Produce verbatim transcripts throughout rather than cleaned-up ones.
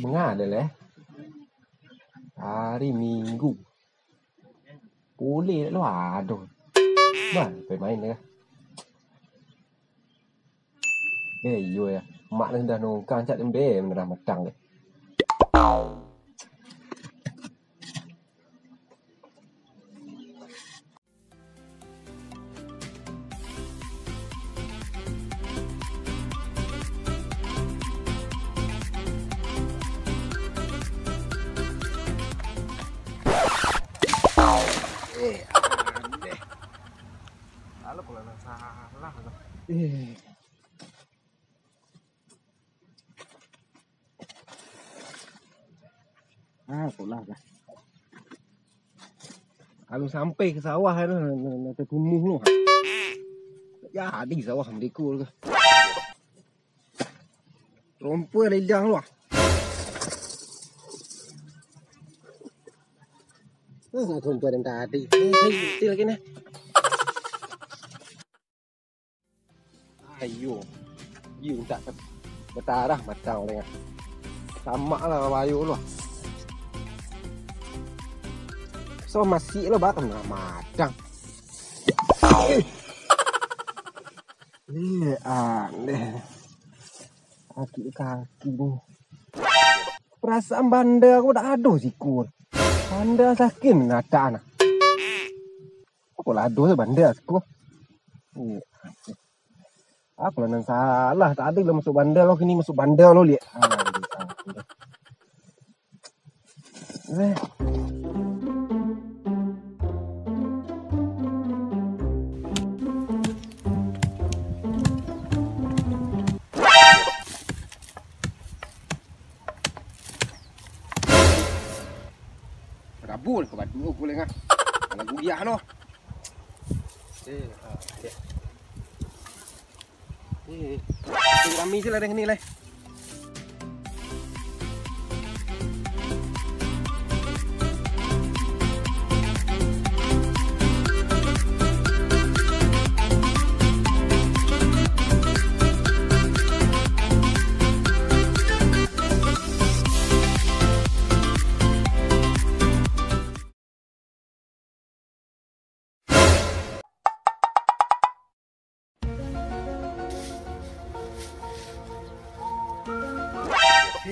Manga ado lai? Hari Minggu. Pulih lo ado. Bah, pai main lah. Eh, iyo ya. Mak ni dah nongkang cak dembe, beneran matang deh. Eh, aneh. Lalu kalau nak salah tu. Eh. Ah, apolah lah. Kalau sampai ke sawah tu, nak, nak, nak tertumuh tu. Jadi sawah mereka tu. Rompua lidang tu lah. Ah, nak rompua dan tadi. Eh, eh, betul lagi ni. Ayo. Iyo, mintak batarah matang urang ah. Tamak lah bayo lo. So, masih lo, bah, tangah matang. Eh, aneh. Sakik kaki ni. Perasaan banda ko dak ado siko. Banda sakik manggatak nah. Apo lah ado se banda siko. Apo lah nan salah? Tadi lah masuk banda lo, kini masuk banda lo, liek. Ah, Rabun ka batu ko lengah. Alah guliah lo. Eh, ah, ya. Eh, rami se lah deh ni lah.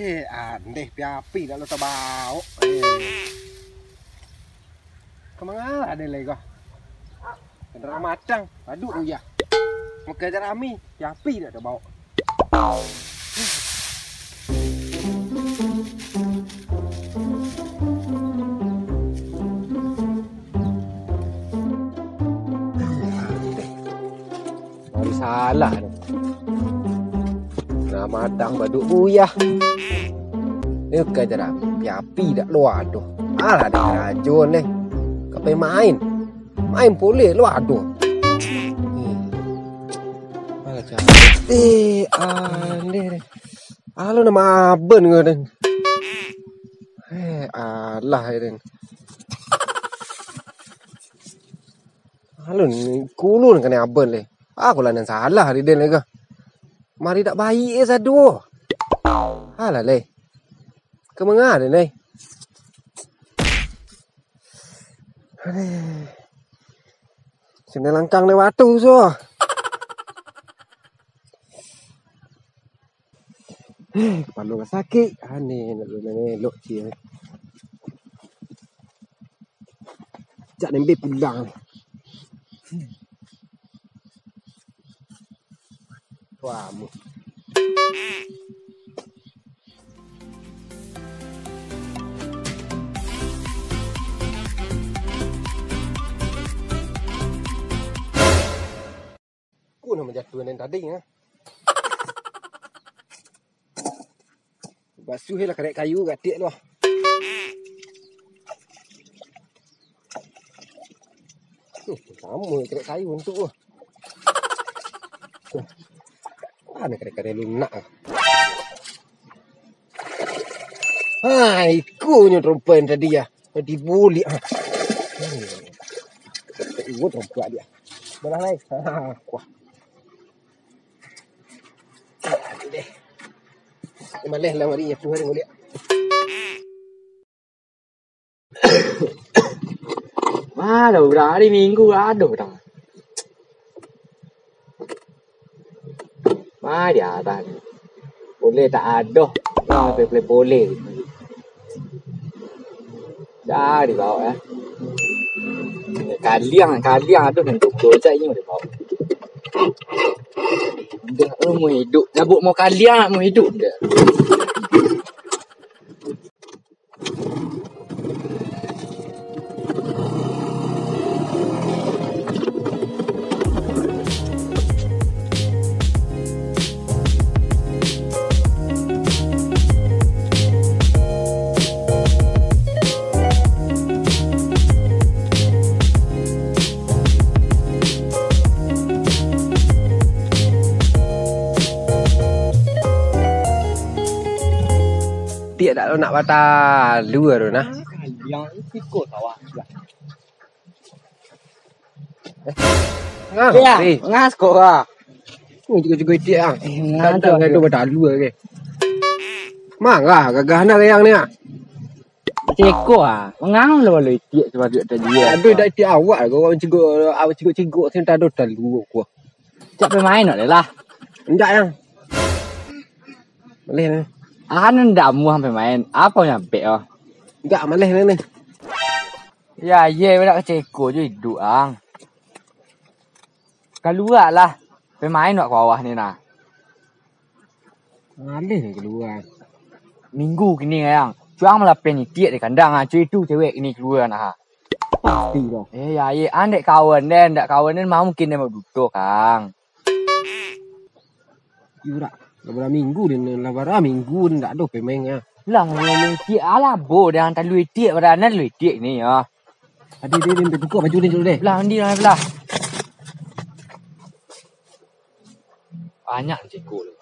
Eh, andeh piapi dak lo tabao. Eh. Ka manga ado lai ko? Kandaraan matang, paduk tu ya. Muka jarami, piapi dak tabao. Baru salah tu. Nah, matang baduk buyah. Ni bukan jarami, piapi dak lo ado. Alah, ado karajo ni. Ka pai main. Main pulih lo ado. Hmm. Alah, cak. Eh, aneh deh. Alah, nama aben ko den. Eh, alah, den. Alun, kulun kanai aben leh. Aku lah nan salah di den leh ko. Mari dak baik eh sado. Alah leh. Ka manga den leh. Aduh. Sini langkang lewat tu so. Eh, kapalo lah sakik. Aneh, nak elok cie. Jak nembe pulang. Wah, mu. Ku nan manjatuahan tadi, ha? Basuah lah karek kayu gatik tu. Tuh, samo karek kayu untuk tu. Tuh. Mana karek-karek lunak ah. Ha, iko nyo trompa tadi ah. Tadi bulik ah. Hmm. Iko trompa dia. Malah lai. Ha, kuah. Deh. Maleh lah mari ya Tuhan ngoliak. Malah urang hari Minggu ado dah. Mari dah. Boleh tak ado. Ah, boleh, boleh. Cari bawa ya. Kaliang, kaliang ado nan cukup cak inyo deh bawa. Dah, eh, mau hidup. Nyabuk mau kaliang, mau hidup dah. Tiak dak lo nak batalua tu nah. Yang siko sawah. Ngah, ya, eh. Ngah siko ah. Ni juga-juga itiak ah. Eh, ngah tu. Kadang ado batalua ke. Mangah gagah nak yang ni ah. Ceko ah. Mengang lo lo itiak sebab tadi. Aduh, dak itiak awak ko, awak cigok, awak cigok-cigok sen tak ado talua ko. Cak pemain nak lah. Indak yang. Maleh ni. Ah, nan dak amuah sampai main. Apo nyampek oh? Indak maleh ni ni. Ya, ye, nak kaceko jo iduik ang. Kalua lah. Pemain wak ka bawah ni nah. Maleh ni kalua. Minggu kini ayang. Cuang malapeh nitiak di kandang ah. Cuy tu cewek kini kalua nah. Pasti doh. Eh, ya, ye, andek kawan den, ndak kawan den mau mungkin den baduto, Kang. Iyo dak. Lah bara minggu den, lah bara minggu den dak ado pemain ah. Lah, lah, lah, itiak alah, bo, dah talua itiak, bara nan talua itiak ni, ah. Adi, adi, adi, buka baju ni dulu deh. Lah, andi lah, lah. Banyak ceko tu.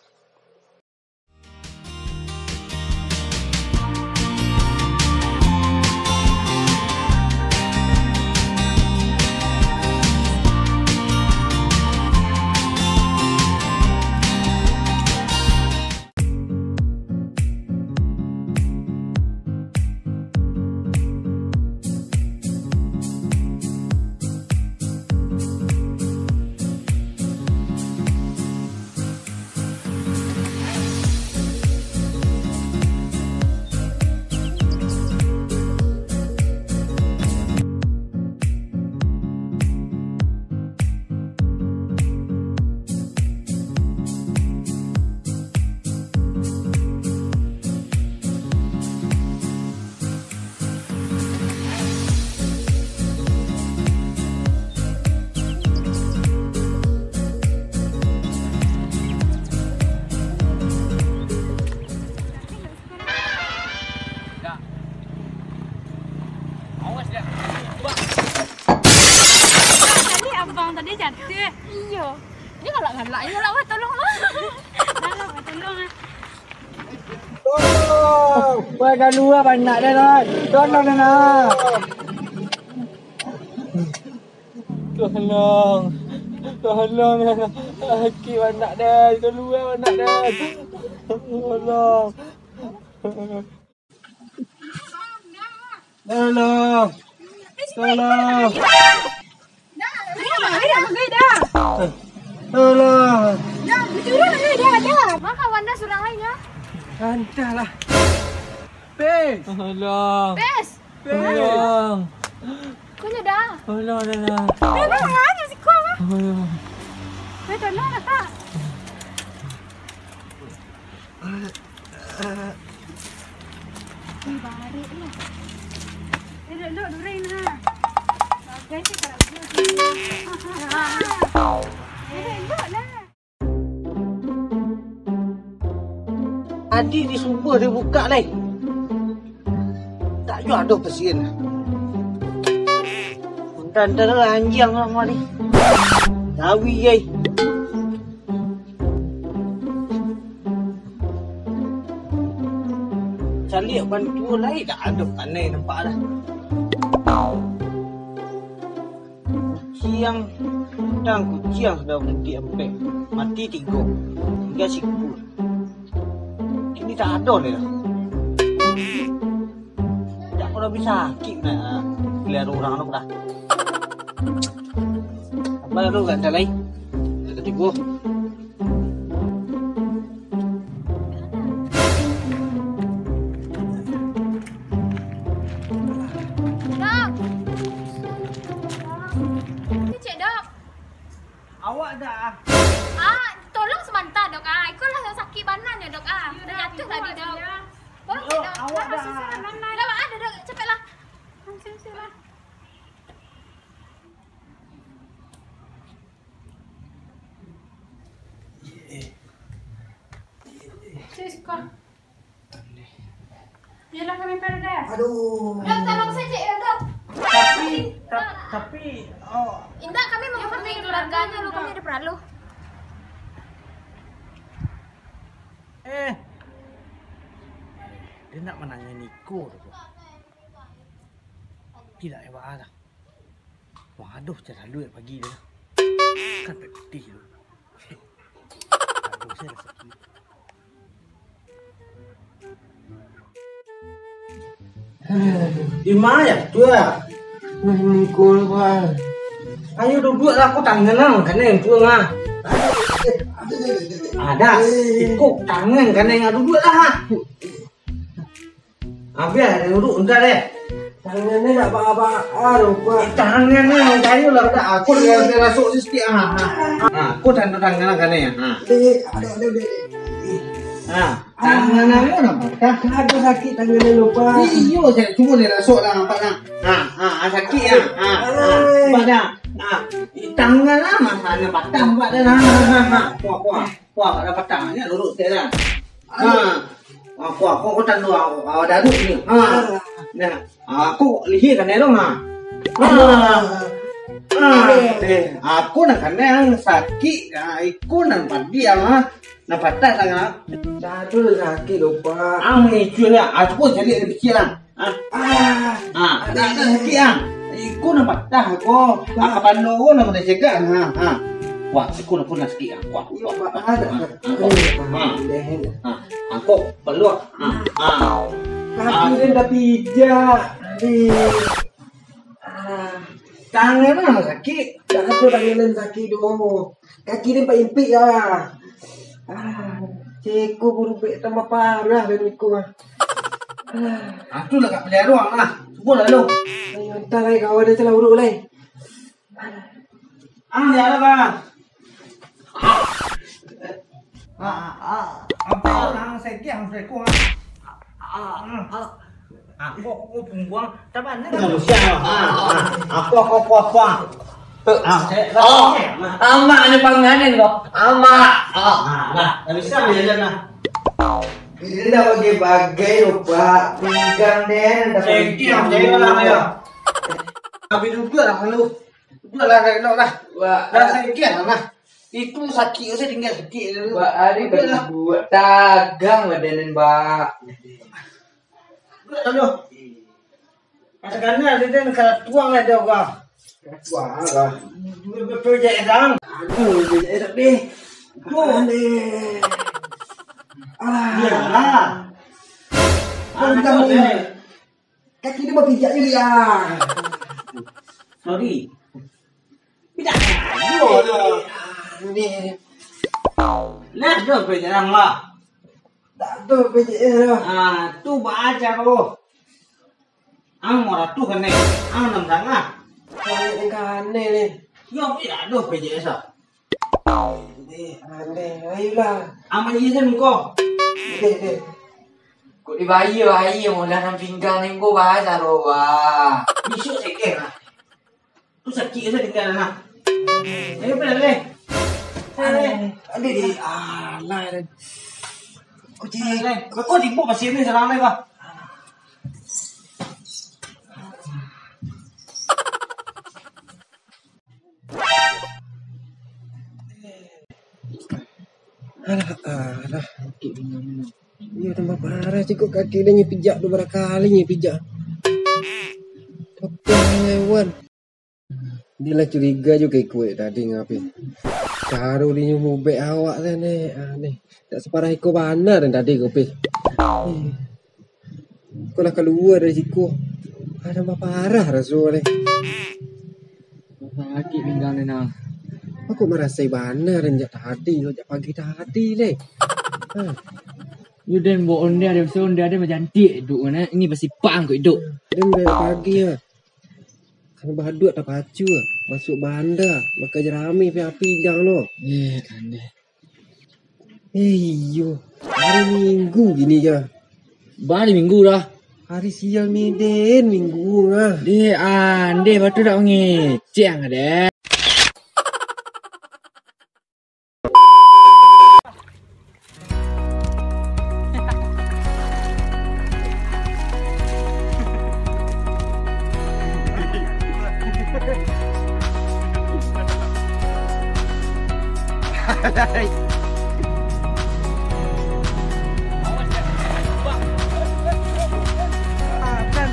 Tadi abang tadi jatuh. Iyo. Dia galak-galak, dia galak, wah, tolonglah. Tolong, tolong. Tolong. Wah, dah luar banyak dah, Nak. Tolong dah, Nak. Tolong. Tolong, Nak. Sakik banyak dah. Tolong, banyak dah. Tolong. Tolong. Tolong. Tolong. Dah, bujurang aja dah, dah. Maka Wanda surang lainnya. Antahlah. Pes. Tolong. Pes. Pes. Tolong. Kau dah. Tolong, dah, dah. Dah, dah, aja siko, ah. Tolong. Eh, tolong lah, Kak. Ibarat lah. Eh, duduk, duduk, Rina. Bagai sih, kalau duduk sini. Eh, duduk lah. Tadi di sumber dia buka lai. Tak juo ado pasien. Entah-entah lah anjiang lah mari. Tawi ai. Caliak bantuan lai dak ado kanai nampak dah. Kuciang, tang kuciang sudah berhenti ampek. Mati tigo. Tingga sikua. Kini tak ado lai dah. Tapi sakik nak pelihara urang tu dah. Apa tu gak ada lai? Gak tibo. Dok. Kecek, Dok. Awak dah. Ah, tolong samanta, Dok, ah. Iko lah sakik bana nyo, Dok, ah. Dah jatuah tadi, Dok. Tolong, Dok. Awak dah. Dah, ada, Dok. Cepatlah. Sini, sini lah. Sini, siko. Iyolah, kami pada dah. Aduh. Dok, tolong saja ya, Dok. Tapi, ta- tapi, oh. Indak, kami mau hubungi keluarganya lu, kami ada perlu. Eh. Dia nak menanya Niko tu. Tidak, ya, Pak, lah. Waduh, terlalu ya pagi tu. Kan putih tu. Waduh, saya rasa sakit. Di mana tu, ah? Niko, Bang. Ayo duduaklah, aku tangan lah, kanai tu, ah. Ada, iko tangan kanai, duduaklah, ah. Abih, ada duduk, entar deh. Tangan ni nak baa-baa, Pak. Eh, tangan ni, kayu lah, dah. Aku dah, dah rasuk sikit, ah, ah. Ah, aku tangan, tangan lah, kanai, ah. Dek, ada, ada, dek. Ah. Tangan aku nampak. Ado sakik tangan ni, Pak. Iyo, cuma dia rasuk lah, nampak lah. Ha, ha, sakik ah. Ha, ha, nampak dah. Ha, tangan lah, masa ni patah, nampak dah. Ha, ha, ha, ha. Kuah, kuah. Kuah, dah patah. Ni lurus dia dah. Ha. Ha, kuah, kuah, kuah tandu awak, awak daruk ni. Ha. Nah. Ha, aku lihir kanai dong, ha. Ha. Ha. Eh, aku nak kanai sakik. Ha, iko nan padiah, ha. Nah, patah tangan. Jatuah sakik tu, Pak. Ah, mengecil lah. Ah, cuba cari ada kecil lah. Ah. Ah. Ah, ada, ada sakit ah. Iko nak patah ko. Ah, kapalo ko nak kena cegak. Ha, ha. Wah, iko nak pun sakit ah. Wah, wah. Pak, ada. Ah, ah, ah. Ah, angkok, peluak. Ah, ah. Kaki dia dah pijak. Aduh. Ah, tangan lah sakik. Tak ada tangan sakik tu. Kaki dia empat impit lah. Ah, ceko burubek tambah parah dari iko ah. Ah, tu lah kat pilihan doang lah. Cuba lah lu. Ayo, entah lah kawan dia telah urut lah. Ah, ya lah, Bang. Ah, ah, ah. Apa orang sekian sekong, ah? Ah, ah. Aku, aku pungguang, tak pandai. Manusia, ah, ah. Aku, aku, aku, aku. Ah, saya, oh, amak ni panganin kau. Amak. Ah. Ah, lah, tak bisa dia jalan lah. Ini dah bagai-bagai loh, Pak. Pinggang deh, dah sekian, pinggang. Saya lah, ya. Habis duduk lah, lu. Udah lah, dah elok lah. Wah, dah ah. Sakit lah. Itu sakit, saya tinggal sakit dulu. Wah, hari udah lah. Buat tagang badan, Pak. Udah lah, lu. Masa kena ada dia nak tuang lah dia, Bang. Tuang lah. Ber-, ber-, berjaya dang. Aduh, berjaya dang deh. Tuh. Aneh. Alah. Iyalah. Kau bilang ni. Kaki dia bapijak juga ya. Sorry. Pijak. Aduh, aduh. Ini. Nah, tu pijak lah. Tak tu pijak lah. Ah, tu baca kau. Ang maratuh kan ni? Ang enam tangah. Kau ni kan ni. Yo, tidak ada pijak sa. Aneh, aneh. Ayolah. Aman je kan kau. Deh, deh. Kok dibayar, bayar, mula nang pinggang ni kau bahasa roba. Isuk sekeh lah. Tu sakit ke tinggal lah. Ayo, pergi, pergi. Pergi. Aduh, di, alah, deh. Kau cik. Kau timbuk pasir ni, serang ni, bah. Alah, alah, sakik pinggang ni. Iyo, tambah parah ciko kaki dia nyo pijak, dua belas kali nyo pijak. Apa hewan? Dia lah curiga jo ka iko tadi ngapi. Caro dia nyo mubek awak tu ni. Ah, ni. Tak separah iko bana tadi kopi. Kau lah kalua dari siko. Aduh, baparah raso ni. Sakik pinggang ni nah. Aku marasai bana dari jak tadi, jak pagi tadi leh. Ha. Yo den, buat onde ado, so onde ado majantik duk kan, eh. Ini pasti pang kok duk. Den dari pagi ya. Kan baduak tapacu, masuk banda, makan jerami pi api jang lo. Eh, kan deh. Eh, iyo. Hari Minggu gini ya. Bari Minggu dah. Hari sial miden Minggu ah. Deh, andeh batu dak ngeceng deh.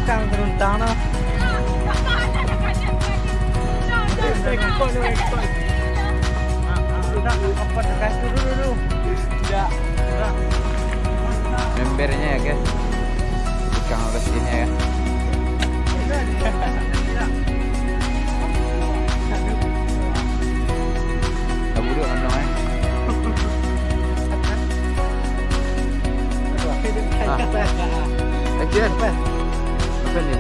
Tantang teruntang no. Rekod, rekod. Sudah, rekod, kasih dulu, dulu. Tidak. Membernya ya, guys. Tukang bersihnya ya. Dah buruk kantong, eh. Ah. Action. Apa ni?